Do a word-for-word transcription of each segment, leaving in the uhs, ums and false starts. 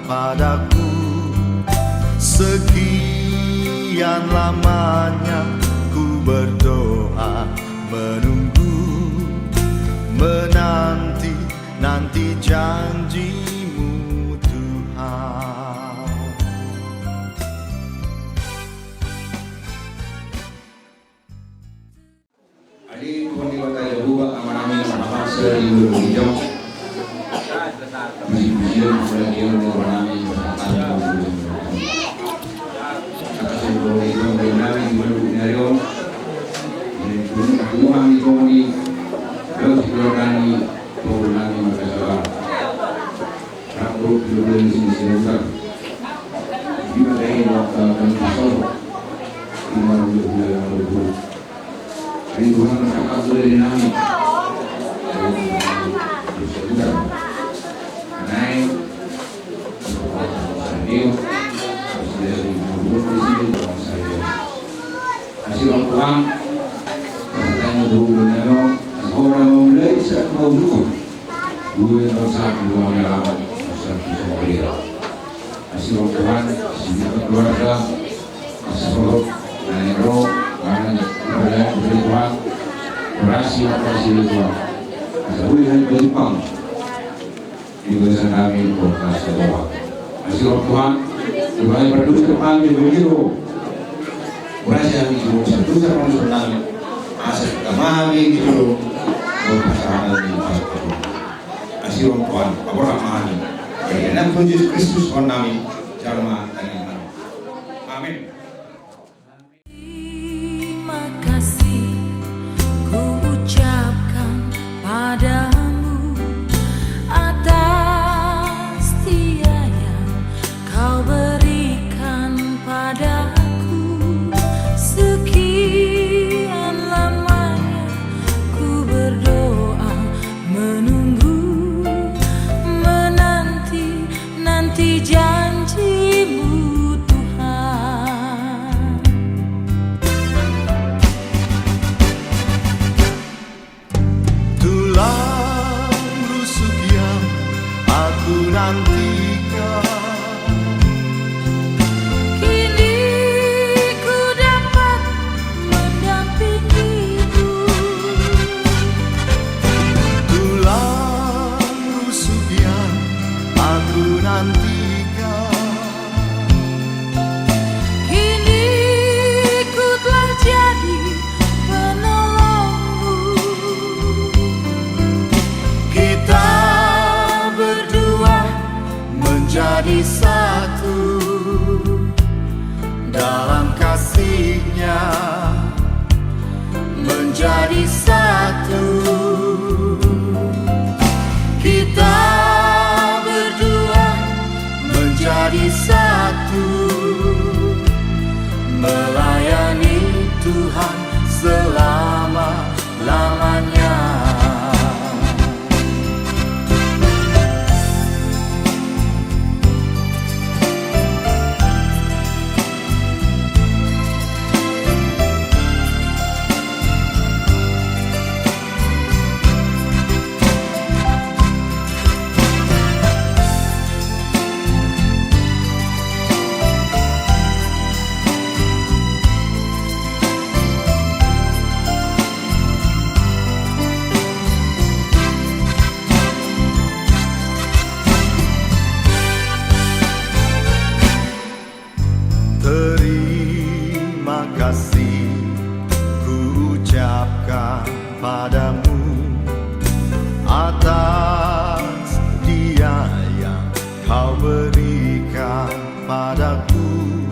padaku. Sekian lamanya ku berdoa, menunggu, menanti, nanti janji-Mu, Tuhan. Adi Tuhan Debata Jahowa, Amanami na martahsa di banua ginjang. Puji-pujian, kemuliaan, Amanami, martahsa di banua ginjang. Atas doa itu, Amanami, di banua ginjang. Di banua ginjang, Amanami, doa di keluarga ni, Amanami, martahsa. Rap dohot keluarga ni si Siaga. Di mana ini waktu akan disolok. Di mana dia punya yang berburu. Rinduan kakak gue di nami. Naik. Terus dia sering ngomong di sini, orang saya. Asi Roha Tuhan. Katanya dulu, benar. Orang mau mulai, saya mau dukung. Gue yang satu, dua, yang lama. Satu, sama dia. Asi Roha Tuhan, sini keluarga, asi Roha, nani ro, nani ro, nani ro, Tuhan, berasi, berasi Tuhan. Asi Roha Tuhan, berasi Tuhan. Di bagasan nami, Tuhan, asi Roha. Asi Roha Tuhan, di bagasan berdosa kami, begitu. Berasi kami, Tuhan, berdosa kami, Tuhan. Asi Roha Tuhan, kami, gitu. Berdosa kami, Tuhan. Asi Roha Tuhan, ampun ma hami. Di dalam Tuhan Yesus Kristus, Tuhan nami, jalo ma tangiang nami. Amin. Terima kasih ku ucapkan padamu atas setia yang Kau berikan padaku. Sekian lamanya ku berdoa, menunggu, menanti, nanti janji-Mu, Tuhan. Tulang rusuk yang aku nantikan. Kini ku dapat mendampingimu. Tulang rusuk yang aku nantikan. Kini ku telah jadi penolongmu. Kita berdua menjadi satu dalam kasih-Nya. Menjadi satu. Kita berdua menjadi satu, melayani Tuhan selama-lamanya. Terima kasih ku ucapkan padamu atas dia yang Kau berikan padaku.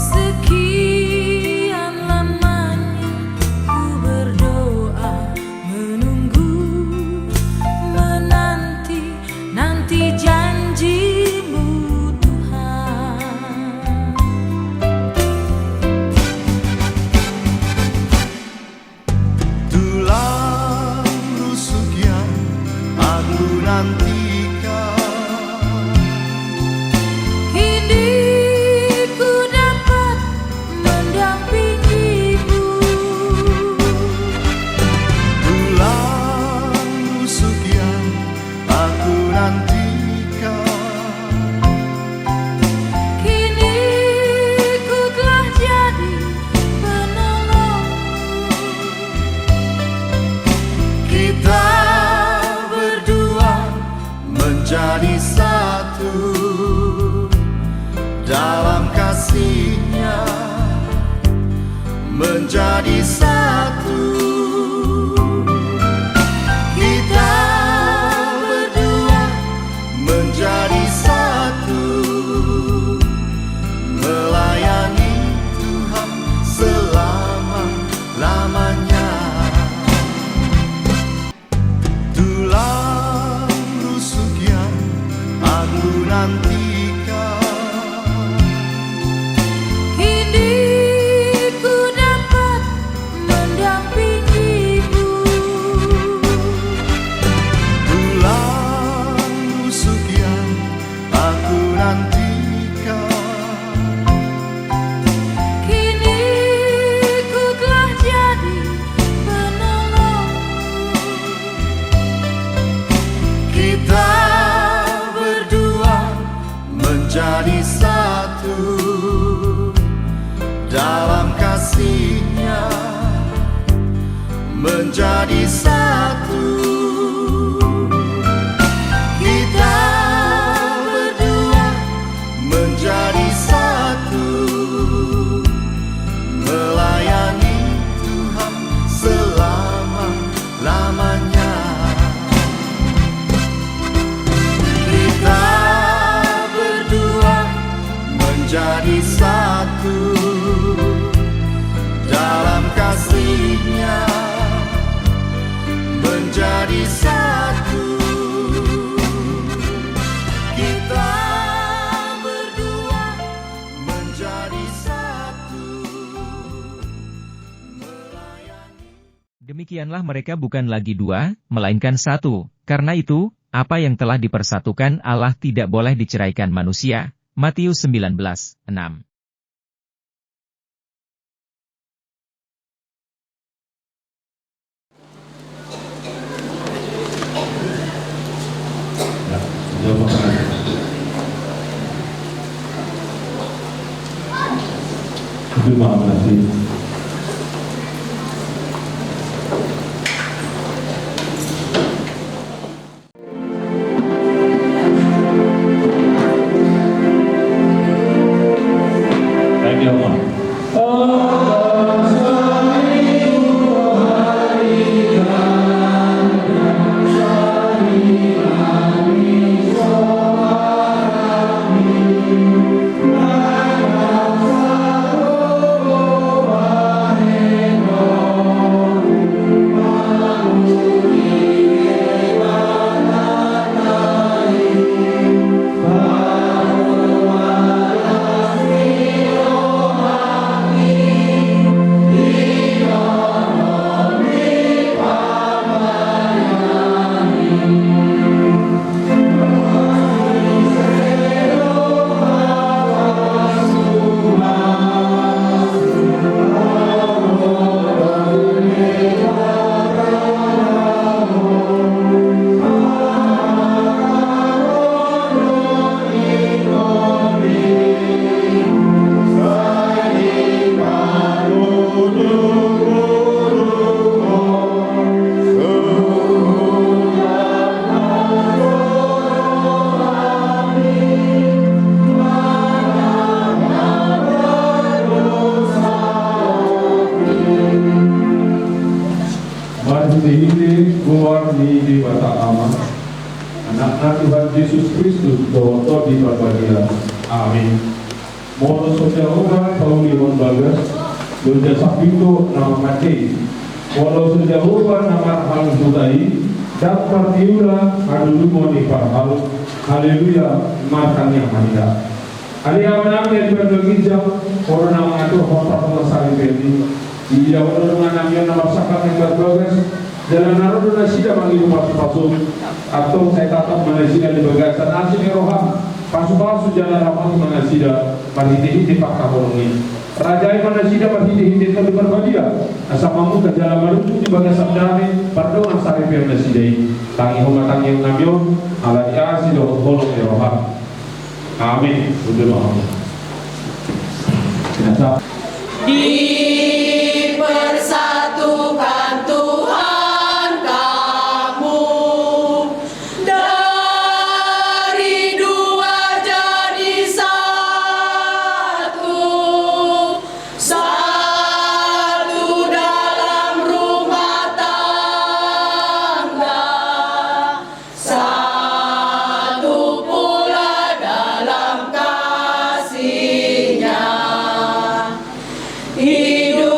Sekian lamanya ku berdoa, menunggu, menanti, nanti janji-Mu, Tuhan. Tulang rusuk yang aku nantikan. Kini ku dapat mendampingimu. Tulang rusuk yang aku nantikan. Menjadi satu. Kita berdua menjadi satu. Melayani Tuhan selama-lamanya. Kita berdua menjadi satu dalam kasih-Nya, menjadi satu. Kita berdua menjadi satu. Demikianlah mereka bukan lagi dua, melainkan satu. Karena itu, apa yang telah dipersatukan Allah tidak boleh diceraikan manusia. Matius sembilan belas enam. Terima kasih. Marhitehite goar ni Debata Ama, Anakna Tuhan Jesus Kristus, dohot Tondi Parbadia. Amin. Molo so Jahowa paulihon bagas, loja sapitu na mangandei. Molo so Jahowa na marhalus huta i, ndang marniula hadurungon ni parhalus. Haleluya, martangiang ma hita. Ale Amanami na di banua ginjang, Ho do na mangaturhon pardongansaripeon i. Diida Ho do dongannami on na marsangkap na imbar bagas, jala na ro do nasida mangido pasupasu. Antong sai tatap ma nasida di bagasan asi ni roham, pasupasu jala ramoti ma nasida marhitehite pangkaholongan i. Rajai ma nasida marhitehite Tondi Parbadia, asa mamungka jala marujung di bagasan dame pardongansaripeon nasida i. Tangihon ma tangiangnami on, ala ni asi dohot holong ni roham. Amin. Bujur ma. Dipersatukan Tuhan kamu dari dua jadi satu, satu dalam rumah tangga, satu pula dalam kasih-Nya. Hidup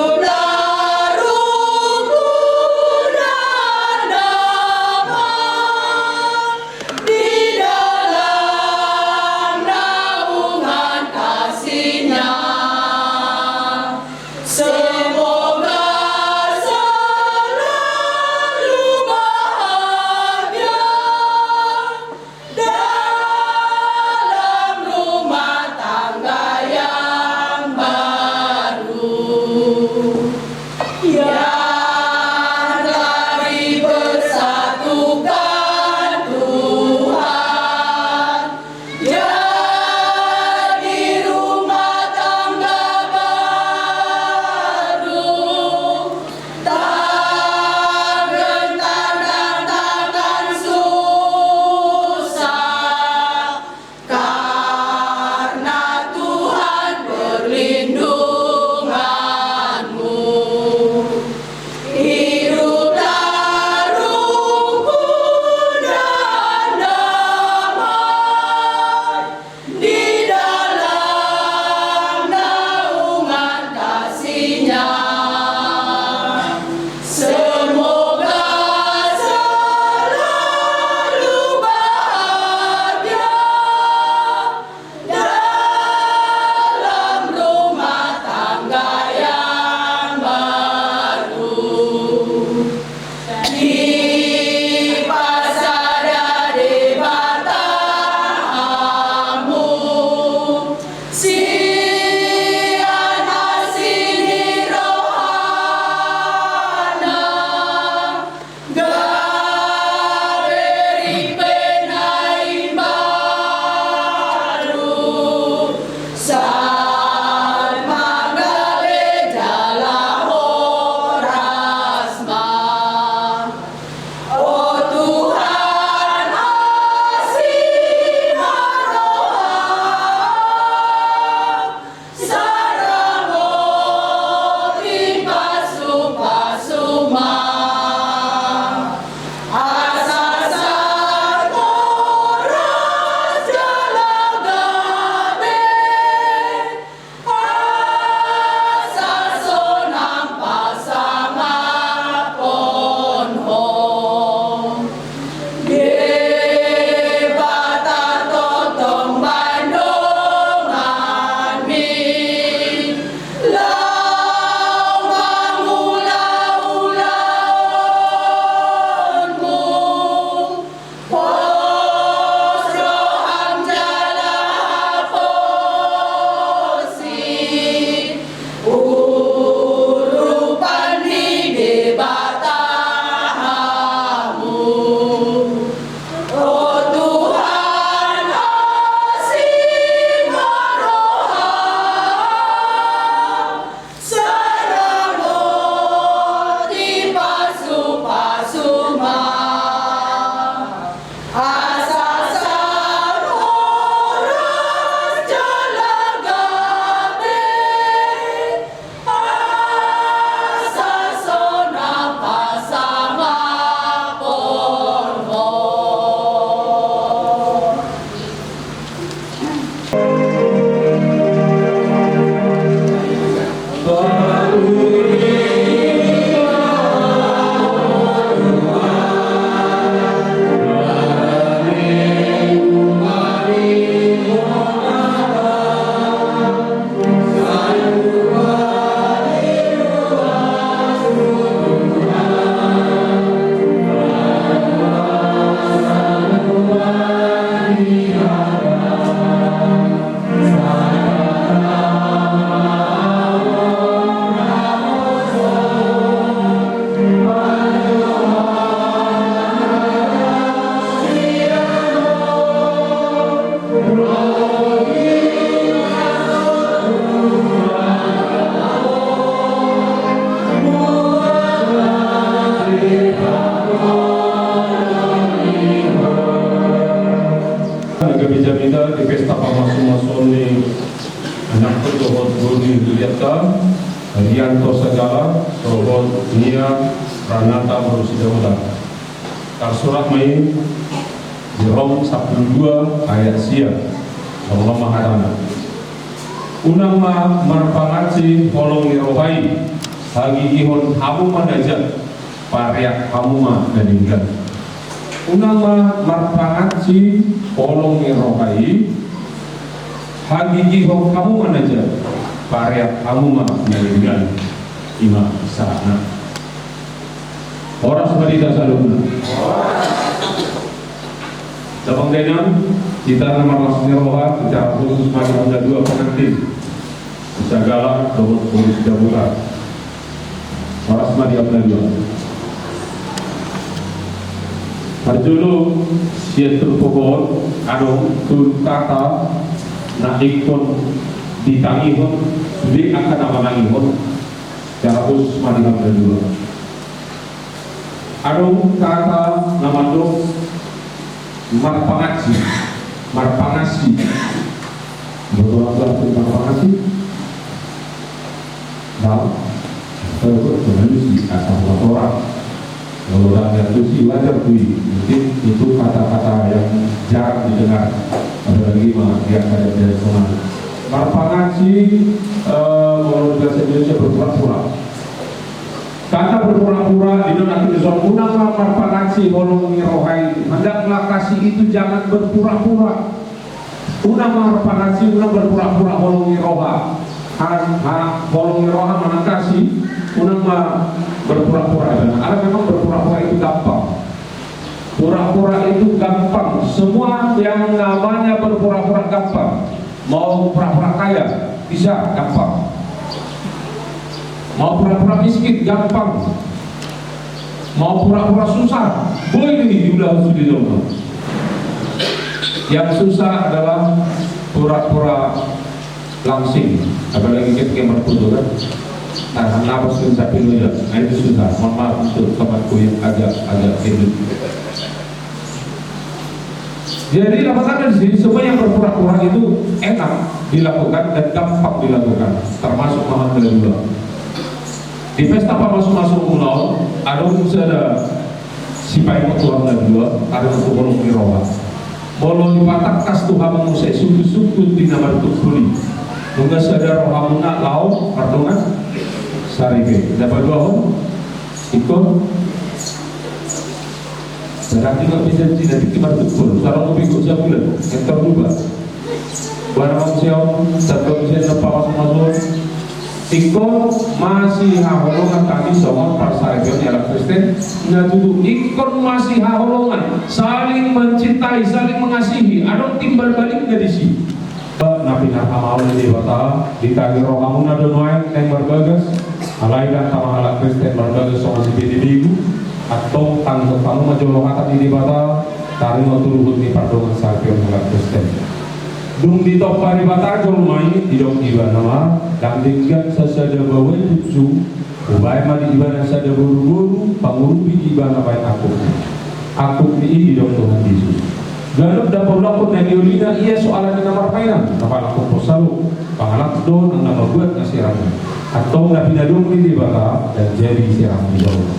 Dipasada Debata hamu sian asi ni rohana, gabe rimpe na imbaru, sahat ma gabe jala horas ma. O Tuhan, asi ma roham, sada hoti pasupasu ma, asa sahat horas jala gabe, asa sonang pasangaphon ho. Debata tongtong bahen donganmi, laho mangula ulaonmu. Pos roham jala haposi urupan ni Debata hamu. O Tuhan, asi ma roham, sada hoti pasupasu ma, asa sahat horas jala gabe, asa sonang pasangaphon ho. Gabe jamita di pesta pamasumasuon ni anakta dohot boru ni huria ta, Rianto Sagala dohot Nia Pranata boru Sidabutar. Tarsurat ma i di Rom sampulu dua ayat sia. Songon on ma hatana: Unang ma marpangansi holong ni roha i, hagigihon hamu ma na jat, pareak hamu ma na denggan. Unang ma marpangansi holong ni roha i, hagigihon hamu ma na jat, pareak hamu ma na denggan. I ma sahatna. Horas ma di hita saluhutna. Damang dainang, hita na marlas ni roha, secara khusus ma di hamu na dua pengantin, Sagala dohot boru Sidabutar. Horas ma di hamu na dua. Parjolo, sian turpuk on adong tolu kata na ingkon ditangihon sude angka na manangihon. Secara khusus ma di hamu na dua. Adong kata na mandok marpangansi, marpangansi. Boto, apa arti marpangansi? Tahu? Tahu, kan? Pengalusi, asal kotoran. Kalau orang jatuh sih wajar, kui. Mungkin itu kata-kata yang jarang didengar, apalagi ma di angka adat tradisional. Marpangansi, eh, kalau di bahasa Indonesia berpura-pura. Kata berpura-pura, di dalam arti Indonesia, unang ma marpangansi holong ni roha i. Hendaklah kasih itu jangan berpura-pura. Unang ma marpangansi, unang berpura-pura holong ni roha. Ha, ha, holong ni roha manang kasih, unang ma berpura-pura. Ala memang berpura-pura itu Gampang, semua yang namanya berpura-pura gampang. Mau pura-pura kaya, bisa, gampang. Mau pura-pura miskin, gampang. Mau pura-pura susah, boi do i diulahon sude jolma. Yang susah adalah pura-pura langsing, apalagi ketika marfoto kan. Tahan napas kan sampai loja. Nah, itu susah. Mohon maaf untuk temanku yang agak-agak gendut. Jadi, lapatanna di sini, semua yang berpura-pura itu enak dilakukan dan gampang dilakukan, termasuk Mahamdaua. Di pesta pamasumasuon muna on, adong sada sipaingot tu Hamdaua, adong tu holong ni roha. Molo dipatangkas tu hamu muse sungkun-sungkun di na martumpuli. Nunga sada rohamuna laho mardongan saripe. Dapat dua hon? Ingkon. Berarti nggak bisa Cina, bikin martumpul. Sarong bego sabulan. Entor dua. Buana mangsiau, satu bisa napa masuk-masuk. Ingkon masihaholongan hami songon parsaripeon ni halak Kristen. Na tutu ingkon masihaholongan, saling mencintai, saling mengasihi. Adong timbal balikna di si. Na pinarhamaol ni Debata, ditagi rohamuna do nuaeng naeng marbagas, alai ndang tama halak Kristen marbagas songon si pede begu, antong tangihon hamu ma jolo hata ni Debata, taringot tu ruhut ni pardongan saripeon halak Kristen. Dung ditompa Debata jolma i, didok ibana ma, ndang denggan sasada baoa i punjung, hubaen ma di ibana sada boruboru, pangurupi di ibana baen angkup. Angkup ni i didok Tuhan Jesus. Ganup ndang paulakhon na niolina ia so ala ni na marmainan, na paulakhon porsalo, pangalap do nang na mambuat na sirang. Antong na pinadong ni Debata, ndang jadi sirang ni jolma.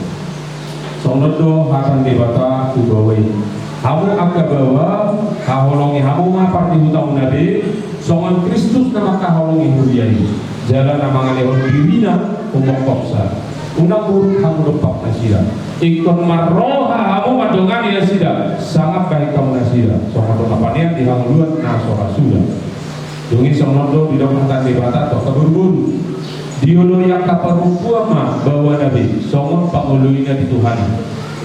Songon on do hata ni Debata tu baoa i. Hamu angka baoa, haholongi hamu ma parnihutamuna be, songon Kristus na mangkaholongi huria i. Jala na mangalehon dirina, umongkopsa. Unang buruk hamu dompak nasida. Ingkon marroha hamu mandongani nasida, sangap bahen hamu nasida. Songon na panean di hangoluan na so ra suda. Dung i songon on do didok hata ni Debata tu angka boruboru. Dioloi angka parompuan ma baoana be, songon pangoloina di Tuhan i.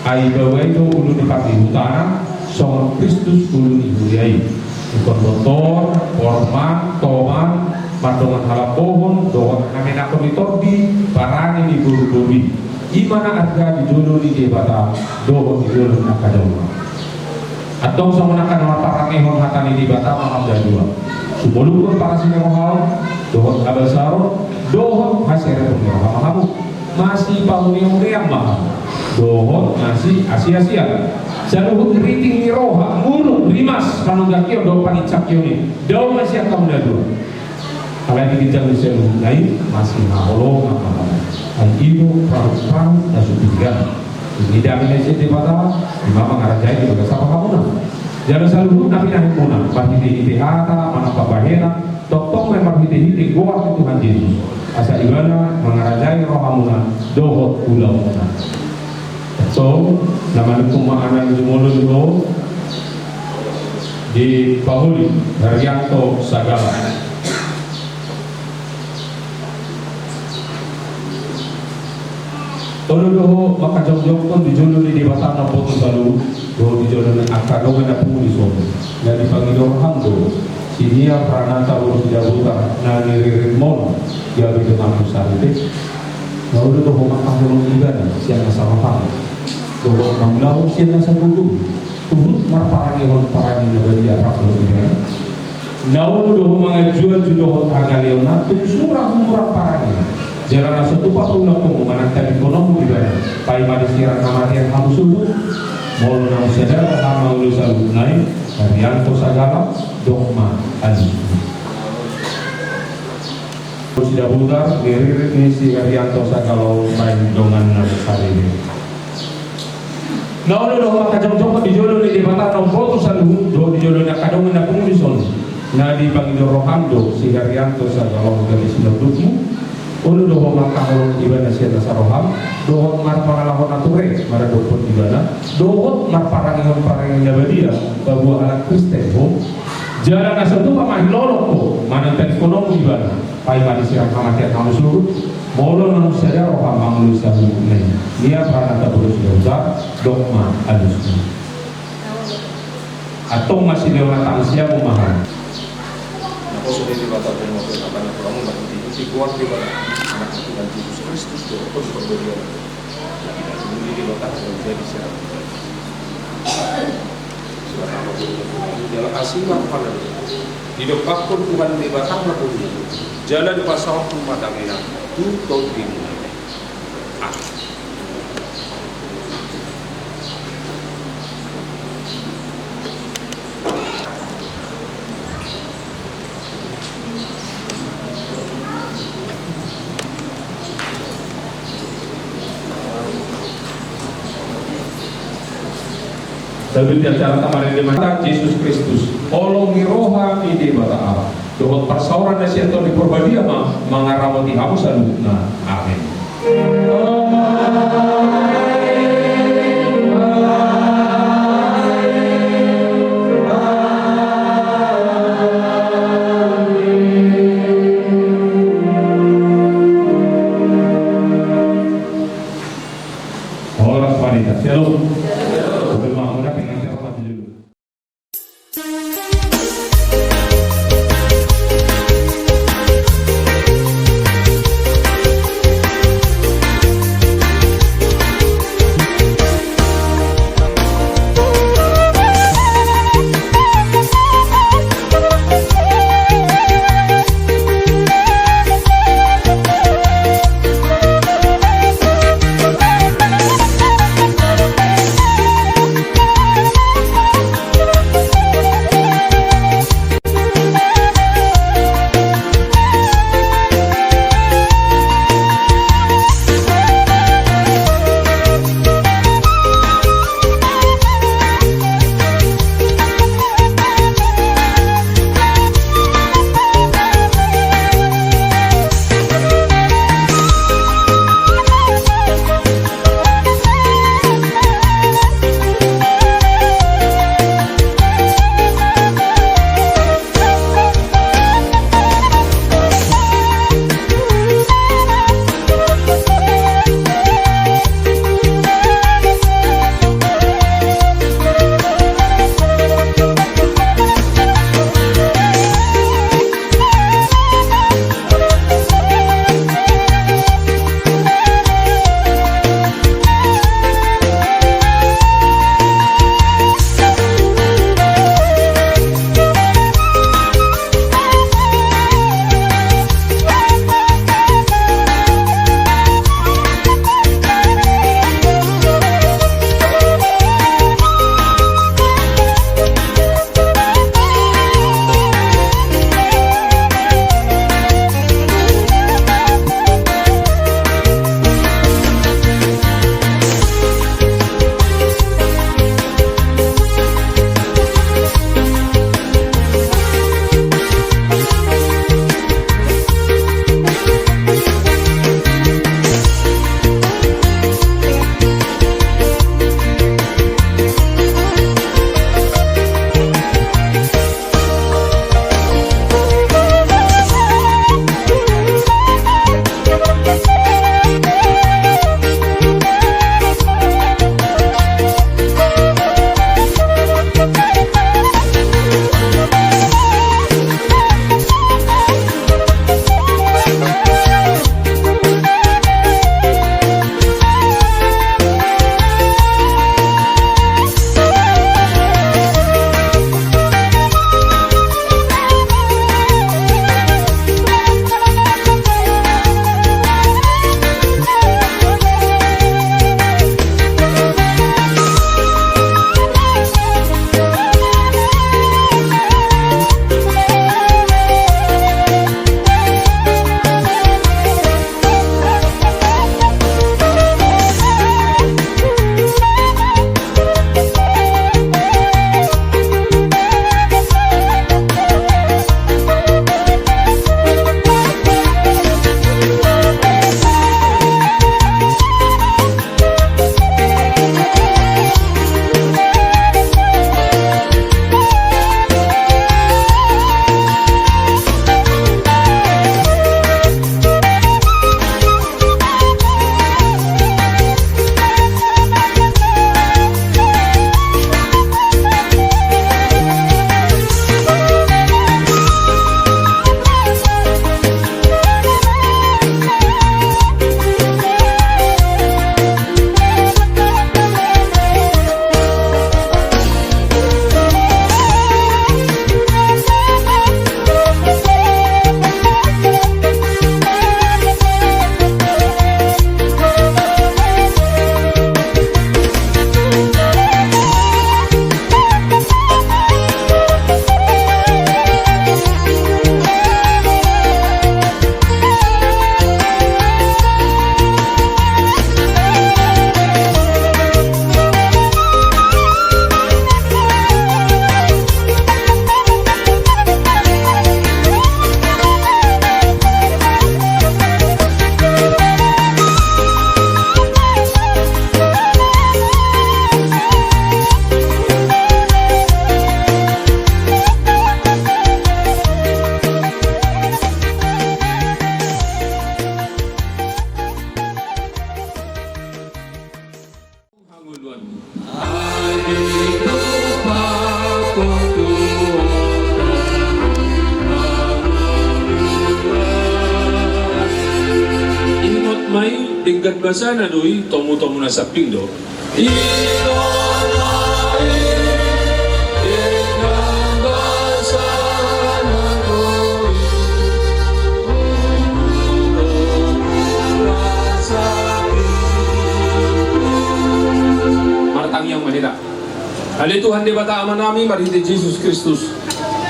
Ai baoa i do ulu ni parnihutana, songon Kristus ulu ni huria i. Ingkon botor, porman, toman, mandongan halambohon, dohot hamenakon ni tondi, parange ni boruboru i. I ma na arga di jolo ni Debata, dohot di jolo ni angka jolma. Antong songon angka na marparangehon hata ni Debata ma hamdalua. Sumolukhon parasi ni roha on, dohot habasaron, dohot haserepon ni roha ma hamu. Masipauneunean ma hamu. Dohot masiasiasian. Saluhut riting ni roha, muruk, rimas, panunggakion, dohot paninsakion i. Dao ma sian hamdalua. Alai di ginjang ni saluhutna i, masihaholongan ma hamu. Ai i do parut-parut na so piga. Dung i dame na sian Debata, i ma mangarajai di bagasan rohamuna. Jala saluhutna pinahenmuna, marhitehite hata, manang pambahenan, tongtong ma i marhitehite goar ni Tuhan Jesus. Asa ibana mangarajai rohamuna, dohot ulaonmuna. Antong, na manungkun ma anang jumolo jumolo, dipaholi Herianto Sagala. Olo do ho mangkajongjongkon di jolo ni Debata na umboto saluhut, dohot di jolo ni angka dongan na pungu dison. Na dipangido roham do, si Nia Pranata boru Sidabutar, na niriritmon, gabe donganmu saripe. Na olo do ho mangkaholongi ibana, sian nasa roham. Dohot mangulahon sian nasa gogo. Huhut marparangehon parange na badia rap dohot ibana. Na olo do ho manganjuanju dohot hagaleonna, tung sura humurang parange. Jala na so tupa paulakhonmu manang tadingkononmu ibana, paima di sirang hamatean hamu suhut. Molo naung sada roham mangoloi saluhutna i, Herianto Sagala, dok ma alu. Sidabutar, diririt ni si Herianto Sagala on baen donganna saripe. Na olo do ho mangkajongjongkon di jolo ni Debata na umboto saluhut, dohot di jolo ni angka dongan na pungu dison. Na dipangido roham do si Herianto Sagala on gabe sinondukmu. Olo do ho mangkaholongi ibana sian nasa roham, dohot marpangalaho na ture maradophon ibana, dohot marparangehon parange na badia paboa halak Kristen ho. Jala na so tupa ma hilolong ho manang tadingkononmu ibana, paima di sirang hamatean hamu suhut. Molo naung sada roham mangoloi saluhutna i, Nia Pranata boru Sidabutar, dok ma alusmu. Antong ma silehon na tangsiamu ma hami. Naposo ni Debata Ama, na pinahan ni rohamu, marhitehite goar ni Debata, Anakna Tuhan Jesus Kristus, dohot Tondi Parbadia, na pinatubu ni Debata, na manjadi sian na mate. Jala asi ma rohana, didongkaphon Tuhan Debata ma huriamu, jala dipasaorhon ma damena tu tondimuna. Amen. Saluhut acara ta marende ma tu Jesus Kristus, holong ni roha ni Debata Ama, dohot parsaoran na sian Tondi Parbadia ma mangaramoti hamu saluhutna. Amen. Horas ma di hita. Shalom. Shalom. Ingot ma i, denggan basana do i, tomutomu na sambing do. Martangiang ma hita. Ale Tuhan Debata Amanami, marhite Jesus Kristus,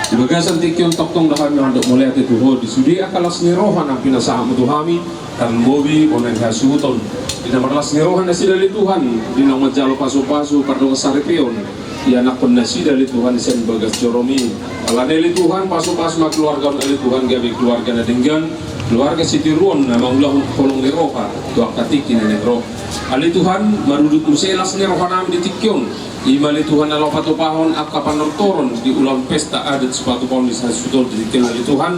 di bagasan tingki on tongtong do hami mandok mauliate tu Ho di sude angka las ni roha na pinasahatMu tu hami. Tarlumobi bona ni hasuhuton di na marlas ni roha nasida ale Tuhan, di na manjalo pasupasu pardongansaripeon, ianakhon nasida ale Tuhan sian bagas joroMi. Alani ale Tuhan, pasupasu ma keluarga on ale Tuhan, gabe keluarga na denggan, keluarga sitiruon na mangulahon holong ni roha tu angka tingki na naeng ro. Ale Tuhan, marudut muse las ni rohanami di tingki on. I ma ale Tuhan na laho patupahon angka panortoron di ulaon pesta adat sipatupahon ni hasuhuton di tingki on ale Tuhan.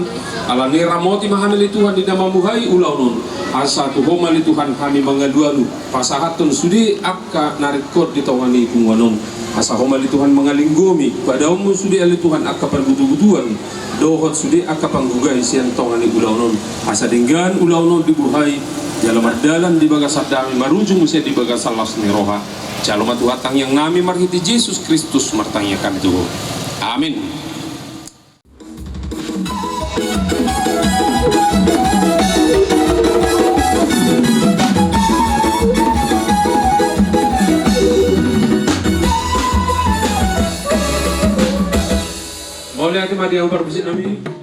Alani ramoti ma hami ale Tuhan di na mamuhai ulaon on. Asa tu Ho ma ale Tuhan hami mangalualu pasahathon sude angka na ringkot di tonga ni punguan on. Asa Ho ma ale Tuhan mangalinggomi, padaonMu sude ale Tuhan angka parbutubutuan dohot sude angka panggugai sian tonga ni ulaon on. Asa denggan ulaon on dibuhai jala mardalan di bagasan dame marujung muse di bagasan las ni roha. Jalo ma Tuhan tangiangnami marhite Jesus Kristus martangiang hami tu Ho. Amin. Mauliate ma di hamu parmusiknami.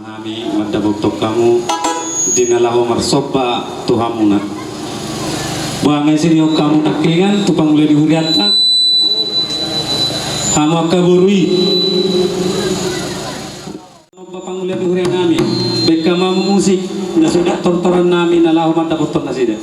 Hami mandapothon hamu di na laho marsomba tu hamuna. Boha nunga diseat hamu nangkiningan tu pangula ni hurianta? Hamu angka boru i. Lomba pangula ni hurianami. Baen hamu musik na suda tortorannami na laho mandapothon nasida.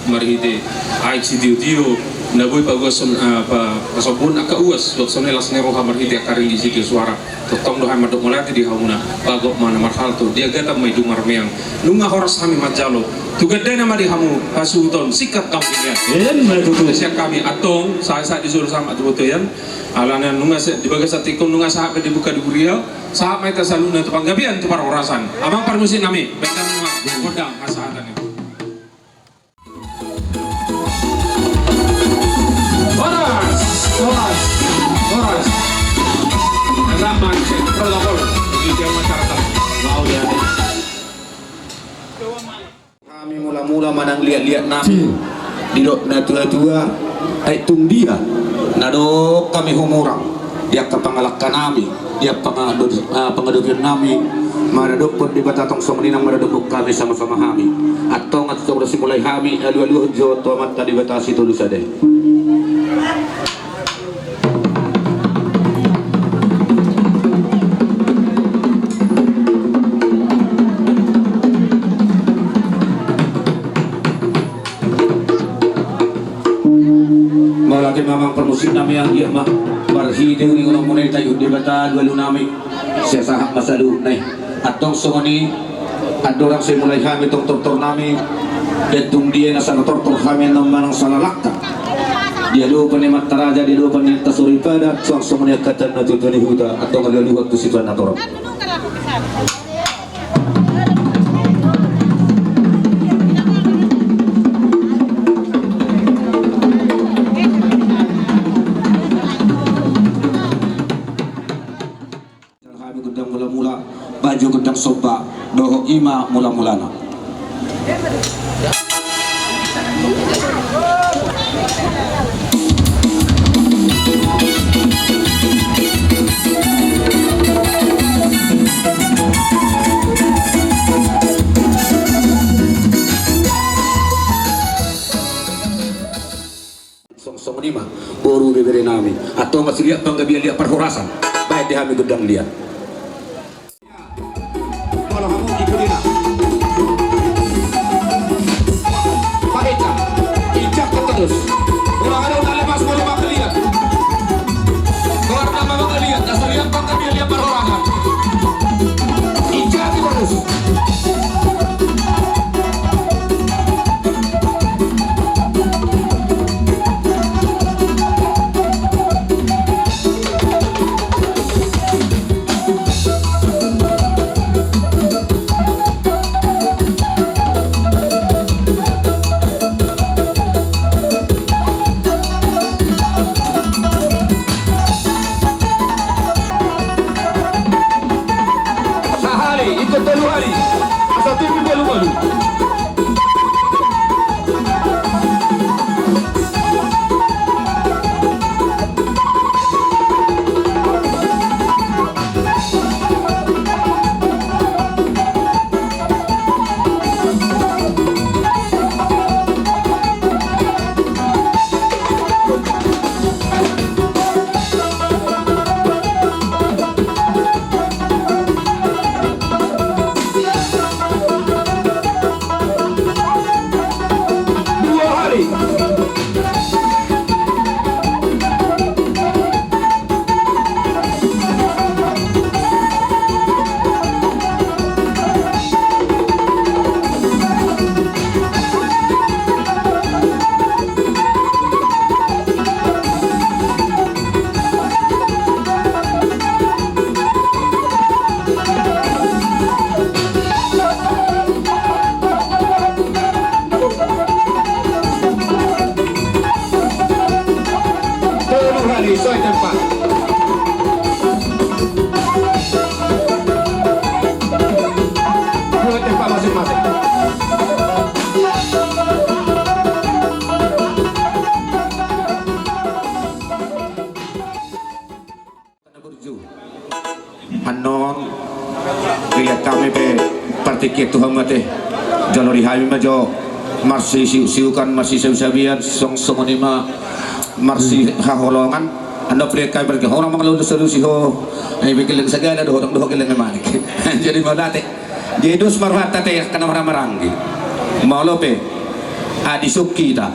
Marhite aek sitiotio na boi pagoason, eh, pa-, pasombuon angka uas, dohot songon i las ni roha marhite angka ringgit sitio suara. Tongtong do hami mandok mauliate di hamuna, bagot ma na marhalto, di agatan ma i dung marmeang. Nunga horas hami manjalo, tu gandana ma di hamu hasuhuton, singkat naung di nian. Emma tutu. Sian hami antong, sahat-sahat di solu sahat ma tu bontean. Alana nunga se-, di bagasan tingki on nunga sahat pe di buka di huria, sahat ma hita saluhutna tu panggabean tu parhorasan. Amang parmusik nami, bahen ma gondang hasahatan i. Horas, horas, horas. Enak mancing, protokol. Ini dia masyarakat. Mau ya. Hami mula-mula manang liat-liat nami. Didok na tua-tua, ai tung dia na dok hami humurang di angka pangalangka nami, di angka pangado-, ah, pangadopion nami, maradophon Debata tong songon i nang maradophon hami sama-sama hami. Antong antong do simulai hami alu-aluhon jo tu Amanta Debata Sitolu Sada i. Mauliate ma amang parmusik nami, anggiat ma marhite uninguningon muna i taihut Debata alu-alu nami. Sai sahat ma saluhutna i. Antong songon i, andorang sai mulai hami tong tortor nami, tung dia na sala tortor hami annon manang sala langka. Diadopan ni amanta raja, diadopan ni amanta soripada, suang songon i angka tuan na tuatua ni huta, antong alu-aluhon tu situan na torop. Hami gondang mula-mula, bahen jo gondang somba, dohot i ma mula-mulana. Song-songon i ma, boru ibebere nami. Antong ma sude liat panggabean, liat parhorasan. Bahen di hami gondang liat. Molo hamu ikut ina. Pakai injak. Injak terus. Molo ada udah lepas, molo pakai liat. Keluar nama pakai liat. Dasar liat panggabean, liat parhorasan. Injak terus. Sahali, ikut tolu hali. Asa tubu malu-malu. Tolu hali, soi tempat. Dua tempat masing-masing. Annon, liat hami pe partingkian tu hamu ate. Jolo di hami ma jo marsisiuk-siukan, marsisabi-sabian, song-songon i ma marsihaholongan. Annon pe liat hami partingkian, ho na mangalolo salusi ho. Ai pe gelleng sagala do, hodang do ho gelleng manik. Jadi mauliate. Dia dos ma rohanta ate, angka na marhahamaranggi. Molo pe Adi sungki ta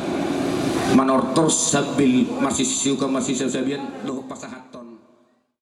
manortor sambil masisuka masisuka sabian dohot pasahat.